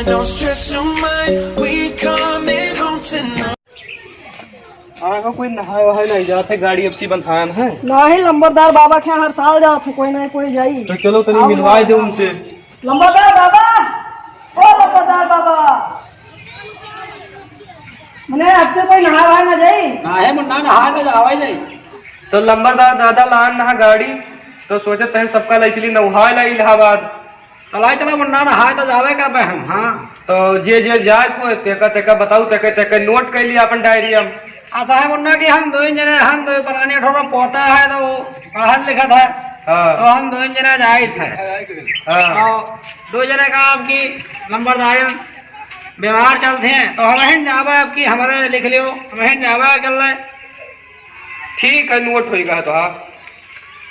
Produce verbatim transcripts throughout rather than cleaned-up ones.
Don't stress your mind, we coming home tonight. आगा कोई नहाए वहाए नहीं जात है, गाड़ी अब सी बंधान है। नहीं, लंबरदार बाबा के यहाँ हर साल जात है, कोई नहीं कोई जाई। तो चलो तनी आओ मिलवाए दे ना। उनसे। लंबरदार बाबा, ओ लंबरदार बाबा, मने अब से कोई नहाए वहाए ना जाई। ना है मुन्ना, नहाए तो जावे जाई। तो लंबरदार दादा लान नहा गाड़ी, तो सोचत है सबका लै चली नहाए ला इलाहाबाद। तो लाई चला मुन्ना, नहाए तो जावे करबे हम, हाँ। तो जे जे जाए को तेका तेका बताऊ, तेके तेके नोट कर लिया अपन डायरी हम। अच्छा है मुन्ना कि हम दो जने, हम दो परानी ठोरा पोता है तो पढ़त लिखत है। हाँ। तो हम दो जने जाइत है। हाँ। तो दो जने का आपकी लंबरदारी में व्यवहार चलते हैं, तो हम जावे आपकी हमारे लिख लियो, हम जावे कर ले। ठीक है, नोट होइगा तो, हाँ।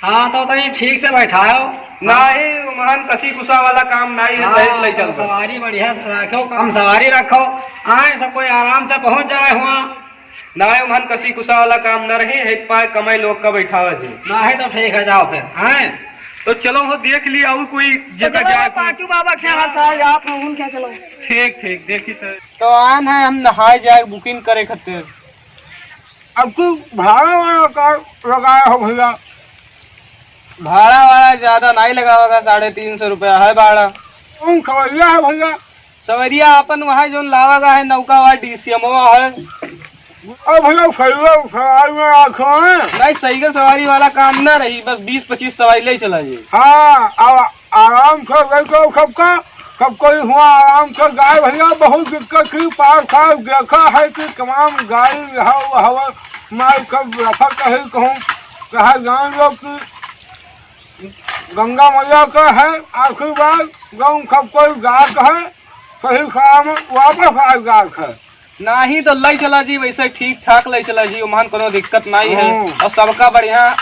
हाँ, तो तनी ठीक से बैठायो। नाही, उमहन कसी कुसा वाला काम नाही है, हाँ, सही से ले चल तो। सवारी बढ़िया से रखो, कम सवारी रखो, आए सब कोई आराम से पहुँच जाए हुआ। नाही, उमहन कसी कुसा वाला काम न रही, एक पाए कमाई लोग का बैठावा जी। नाही तो ठीक है, जाओ फिर, हैं? तो चलो हो देख लिया और कोई तो जगह चलो जाए ना, कोई। पाचू बाबा के यहाँ साल जात हैं, उनके चलो। ठीक, ठीक, देखी तो। तो आन है, हम नहाए जाए, booking करे खातिर। अब तू भाड़ा वाड़ा का लगाया हो भैया? भाड़ा वाड़ा ज्यादा नहीं लगावेगा, साढ़े तीन सौ रुपया है भाड़ा। कौन सवरिया है भैया? सवरिया अपन वहाँ जोन लावेगा है, नौका वाला डीसीएमवा है। अब भैया सही है, सवारी में आखो है। नहीं, सही के सवारी वाला काम ना रही, बस बीस पच्चीस सवारी ले चला जी। हाँ, अब आराम से बैठो सबका, सब कोई हुआ आराम से। गाय भैया बहुत दिक्कत थी, पार साल देखा है कि तमाम गाय हवा, हवा मार सब रखत है कहूँ, कहा जान लो कि गंगा मैया का है आशीर्वाद, गाँव सब कोई जात है, सही सलामत वापस आ जात है। नाही तो लई चला जी, वैसे ठीक ठाक लई चला जी, उमहन कोनो दिक्कत नाही है। हम्म। और सबका बढ़िया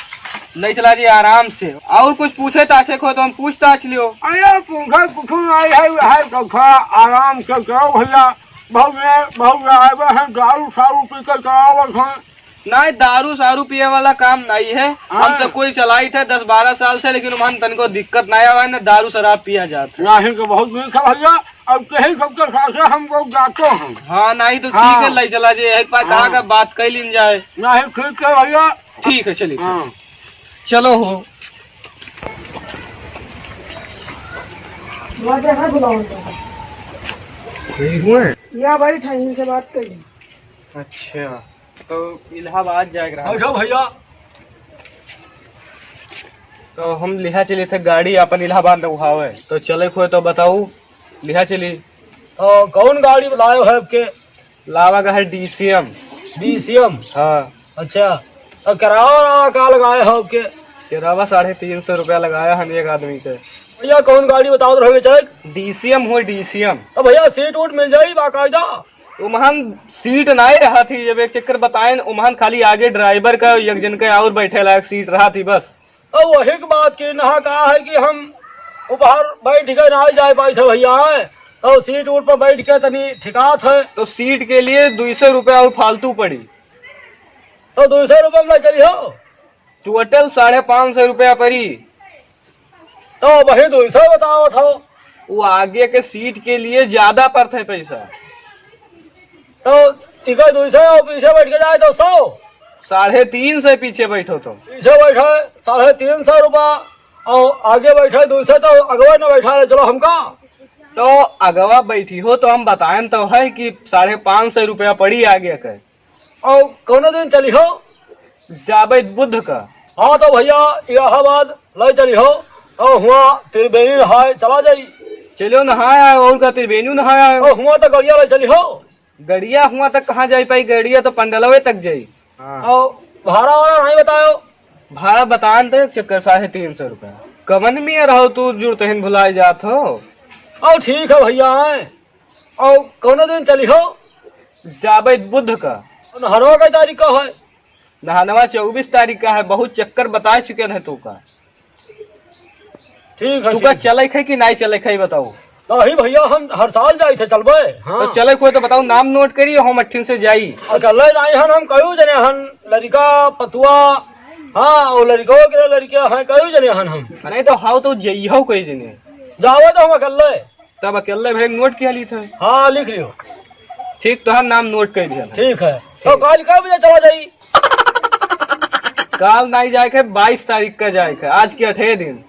लई चला जी आराम से। और कुछ पूछे ताछे को तो हम पूछताछ लियो। अरे पूछे कुछ नाही है, है तो थोड़ा आराम से करो भैया। बहुत ने, बहुत ड्राइवर हैं, दारू सारू पी के चलावत हैं। नाही, दारू सारू पिए वाला काम नाही है। हाँ। हमसे कोई चलाइत है दस बारह साल से, लेकिन उमहन तनको दिक्कत नाही आवा है, ना दारू शराब पिया जात है। नाही तो बहुत नीक है भैया। अब कहीं सबके साथे हम लोग जाते हैं। हाँ, नाही तो हाँ। ठीक है, लई चला जे, एक बार कहा हाँ। का बात कर लीन जाए। नाही, ठीक है भैया। ठीक है, चलिए। हाँ। चलो हो। यही हुए? या भाई, ठाइन से बात कर ली। अच्छा। तो इलाहाबाद जाए के रहा। बैठो भैया। तो हम लिहा चली थे गाड़ी अपन इलाहाबाद नौहावे। तो चले खोए तो बताऊ, लिहा चली। तो कौन गाड़ी लायो है आपके? लावा का है डीसीएम। डीसीएम? हाँ। अच्छा। तो किराया का लगाए हो आपके? किराया साढ़े तीन सौ रुपया लगाया हम एक आदमी के। भैया कौन गाड़ी बताओ तो रहोगे चले? डीसीएम हो डीसीएम। तो भैया सीट वूट मिल जाई बाकायदा? उमहन सीट नाई रहत ही, जब एक चक्कर बताएन, उमहन खाली आगे ड्राइवर का, एक जन का और बैठे लायक सीट रहत ही बस। तो वही के बात के नहा का है कि हम ऊपर बैठ के नाई जाए पाई थे भैया, हैं? तो सीट उट पर बैठ के तनी ठिकात है। तो सीट के लिए दुई सौ रुपया और फालतू पड़ी। तो दुई सौ रुपया में चली हो? टोटल साढ़े पाँच सौ रुपया पड़ी। तो वही दुई सौ बतावत हो। वो आगे के सीट के लिए ज्यादा पड़त है पैसा। तो इका दुई सौ और पीछे बैठ के जाए तो सौ। साढ़े तीन सौ पीछे बैठो तो। पीछे बैठे साढ़े तीन सौ रुपया और आगे बैठे दुई सौ, तो अगवा न बैठा ले चलो हमका। तो अगवा बैठी हो तो हम बताएन तो है कि साढ़े पाँच सौ रुपया पड़ी आगे के। और कौनो दिन चली हो? जाबे बुध का। हाँ तो भैया इलाहाबाद ले चली हो, और हुआ त्रिवेणी नहाए चला जाई। चलो नहाए आए, और का त्रिवेणी नहाए आए। और हुआ तो गड़िया ले चली हो। गड़िया हुआ तक कहाँ जाई पाई, गड़िया तो पंडलवे तक जाई। हाँ। और भाड़ा वाड़ा नहीं बतायो। भाड़ा बतान तो एक चक्कर साढ़े तीन सौ रुपया। कवन में रहो तू जुड़ते हैं भुलाई जात हो। और ठीक है भैया, आए। और कौनो दिन चली हो? जाबे बुध का। नहरवा के तारीख का है? नहनवा चउबीस तारीख का है, बहुत चक्कर बताए चुके रहे तू का। ठीक है, तू का ठीक। चले है कि नहीं चले है, बताओ। नहीं भैया, हम हर साल जाई थे, चलबे। हाँ। तो चले कोई तो बताओ, नाम नोट करिए, हम अट्ठिन से जाई। अकेले नहीं हन, हम कई जने हन, लड़का, पतुआ, हाँ, और लड़को के लड़किया हैं, कई जने हन हम। नहीं तो हाउ तो जइहो कोई जने। जावे तो हम अकेले। तब अकेले भैया नोट किया ली थे। हाँ, लिख लियो। ठीक, तोहार नाम नोट कर दिया। ठीक है, तो ठीक। काल कै बजे चला जाई? काल नाहीं जाए के, बाईस तारीख का जाए के, आज के अठे दिन।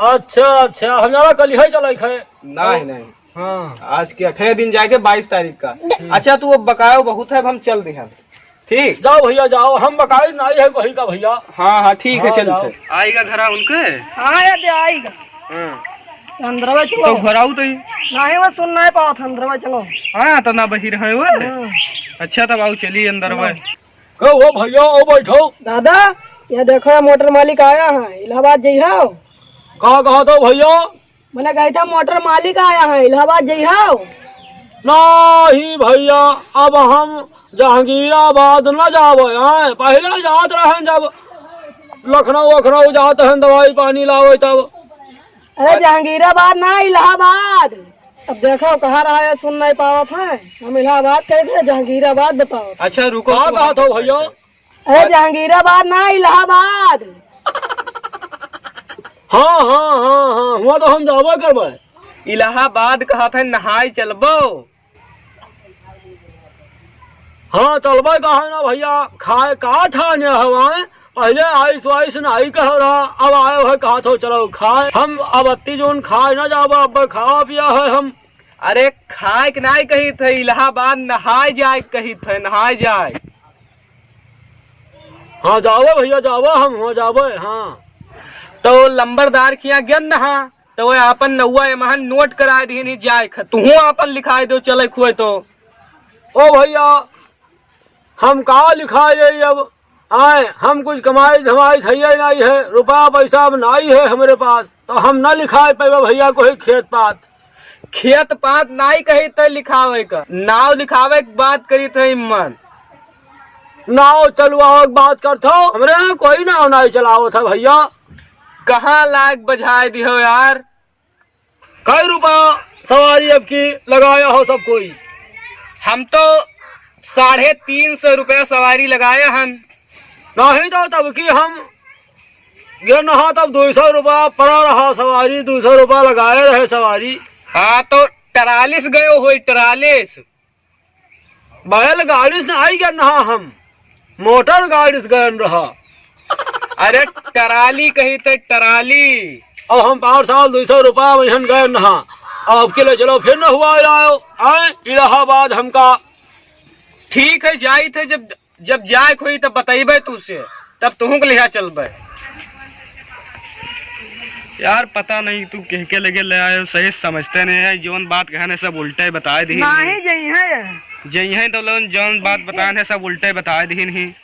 अच्छा, अच्छा, हम जाना कल ही चला है। नाहीं, नाहीं। हाँ। आज के अठे दिन जाए के, बाईस तारीख का। अच्छा, तू अब बकायो बहुत है, अब हम चल दिहन। ठीक। जाओ भैया, जाओ, हम बकाई नाहीं है कहीं का भैया। हाँ, हाँ, ठीक है, हाँ, चल जाओ। थे। आएगा घरा उनके? हाँ, ये दे आएगा। हाँ। अंदरवा चलो। तो घर आओ तो ही। नाहीं, वो सुन नाहीं पावत, अंदरवा चलो। हाँ, तो ना बहिर है वो। हाँ। अच्छा, तब आओ, चली अंदरवा। हाँ। कहो भैया, आओ बैठो। दादा, ये देखो, ये मोटर मालिक आया है, इलाहाबाद जइहो। का कहत हो भैया? बोले, गए था मोटर मालिक आया है, इलाहाबाद जइहो। नहीं भैया, अब हम जहांगीराबाद न जावे हैं। पहले जात रहन जब लखनऊ वखनऊ जात हैं दवाई पानी लावे तब। अरे जहांगीराबाद ना, इलाहाबाद। अब देखो कहाँ रहा है, सुन नहीं पावत है। हम इलाहाबाद कहे थे, जहांगीराबाद बताओ। अच्छा रुको, का तू कहत हो भैया? अरे जहांगीराबाद ना, इलाहाबाद। हाँ, हाँ, हाँ, हाँ, हुआ तो हम जाबे करबे। इलाहाबाद कहत है, नहाए चलबो। हाँ, चलबे कहा ना भैया, खाए का ठाने हवाए, पहले आइस वाइस नाई कह रहा, अब आए है कहा तो चलो खाए। हम अब अत्ती जोन खाए ना जाबे, अब खावा पिया है हम। अरे खाए के नाई कही थे, इलाहाबाद नहाए जाए कही थे, नहाए जाए। हाँ, जावे भैया, जावे, हम हुआँ जावे, हाँ। तो लंबरदार के यहाँ गेन नहा, तो वह आपन नउवा एमहन नोट कराए दिहिन ही जाए ख-, तुहूँ आपन लिखाए दो, चले खुए तो। ओ भैया, हम का लिखाए रही अब? आए, हम कुछ कमाई धमाई थइये नाई है, रुपया पैसा अब नाई है हमरे पास, तो हम ना लिखाए पैबे भैया कोई खेत पात। खेत पात नाई कही त लिखावे का, नाव लिखावे के बात करी थे इम्मन। नाव चलवावे के बात करत हो, हमरे यहाँ कोई नाव नाई चलावत है भैया। कहाँ लायक बजाए दिहो यार। कई रुपया सवारी अब की लगाया हो सब कोई? हम तो साढ़े तीन सौ रुपया सवारी लगाया हन। नहीं तो तब की हम गेन नहा तब दो सौ रुपया पड़ा रहा सवारी, दो सौ रुपया लगाए रहे सवारी। हाँ, तो टरालिस गयो होई, टरालिस। बैलगाड़ी से नाई गेन नहा हम, मोटर गाड़ी से गेन रहा। अरे, टराली कही थे, टराली। और हम पाँच साल दो सौ रुपया वहन गेन नहा, और अब के ले चलो फिर न हुआ लायो, आए इलाहाबाद हमका। ठीक है, जाई थे जब जब जाए के होई तब बतइबे तू से, तब तुहूँ के लिहा चलबे। यार पता नहीं तू केहके लगे ले आयो, सही समझते नहीं है, जौन बात कहन है सब उल्टे बताए दिहिन ही। नहीं जइहे। जइहे तो लोन जौन बात बतान है सब उल्टे बताए दिहिन ही।